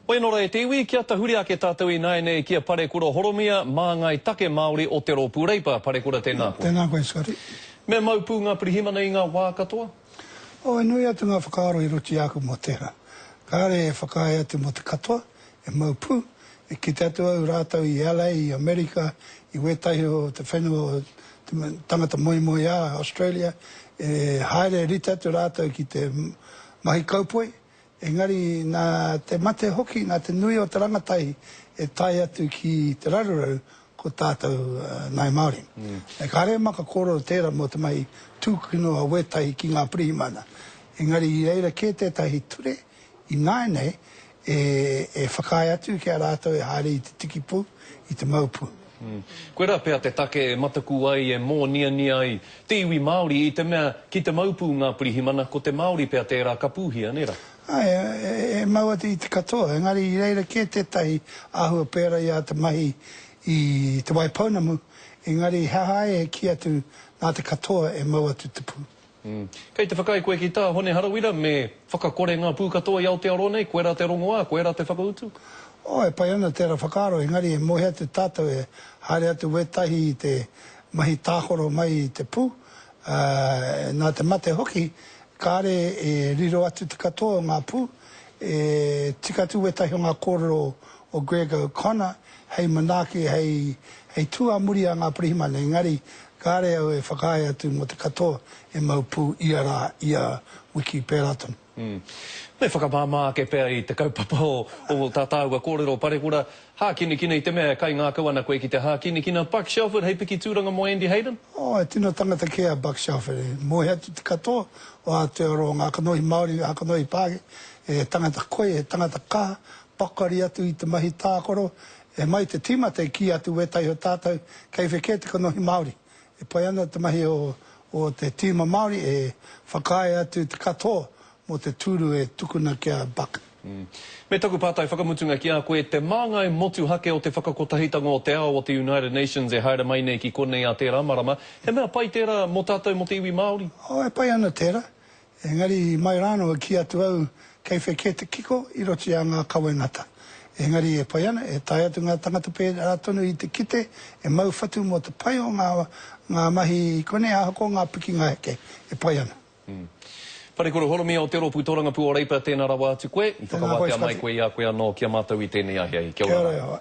Hoi anō rā e te iwi, kia tahuri ake tātou ināianei ki a Parekura Horomia, māngai take Māori o te Rōpū Reipa. Parekura, tēnā koe. Tēnā koe, Scotty. Me mau pū ngā pirihimana i ngā wā katoa? Oh, e nui atu ngā whakaaro i roto i a aku mō tērā. Kāre e whakaae atu mō te katoa, e mau pū, e kite atu au rātou i LA, i Amerika, i wētahi o te whenua o te tangata moemoeā, Australia, e haere rite atu rātou ki te mahi kaupoi, Engari nā te mate hoki, nā te nui o te rangatahi e tae atu ki te raruraru, ko tātou Ngāi Māori. Kāre e maka kōrero tērā mō te mahi tūkino a wētahi ki ngā pirihimana. Engari i reira kē tētahi ture ināianei e whakaae atu ki a rātou e haere i te tiki pū, i te mau pū. Koirā pea te take e mataku ai, e mōniania ai te iwi Māori i te mea ki te mau pū ngā pirihimana, ko te Māori pea tērā ka pūhia, nē rā? Āe, e mau atu i te katoa, engari i reira kē tētahi āhua pērā i a te mahi i Te Waipounamu, engari he aha ai e kī atu nā te katoa e mau atu te pū? Kei te whakaae koe ki tā Hone Harawira me whakakore ngā pū katoa i Aotearoa nei, koirā te rongoā, koirā te whakautu? Oh, e pai ana tērā whakaaro, engari e moe atu tātou e haere atu wētahi i te mahi tākaro mai i te pū, ā, nā te mate hoki, kāre e riro atu te katoa o ngā pū, e tika atu wētahi o ngā kōrero o Greg O'Connor hei manaaki, hei, hei tū ā muri a ngā pirihimana, engari kāre au e whakaae atu mō te katoa e mau pū ia rā, ia wiki pērā tonu. Me whakamāmā ake pea i te kaupapa o, o tā tāua kōrero parekura, hākinakina i te mea e kaingākau ana koe ki te hākinakina. Buck Shelford hei piki tūranga mō Andy Haden? Oh, e tino tangata kē a Buck Shelford. E moe atu te katoa o Aotearoa, ngā kanohi Māori, ngā kanohi Pākehā, he tangata koi, he tangata kaha, Pakari atu i te mahi tākaro, e mai te tīmata e kī atu wētahi o tātou kei whe kē te kanohi Māori. E pai ana te mahi o o te tīma Māori e whakaae atu te katoa mō te tūru e tukuna ki a Buck. Me taku pātai whakamutunga ki a koe, te māngai motuhake o te whakakotahitanga o te ao o te United Nations e haere mai nei ki konei a tērā marama, he mea pai tērā mō tātou mō te iwi Māori? Oh, e pai ana tērā. Engari mai rānō e kī atu au kei whē kē te kiko i roto i a ngā kawenata. Engari e pai ana, e tae atu ngā tangata pērā tonu i te kite e mau whatu mō te pai o ngā ngā mahi i konei ahakoa ngā pikinga heke, e pai ana. Parekura Horomia o Te Rōpū Tōrangapū o Reipa, tēnā rawa atu koe. I whakawātea mai koe i a koe anō ki a mātou i tēnei ahiahi. Kia ora rā.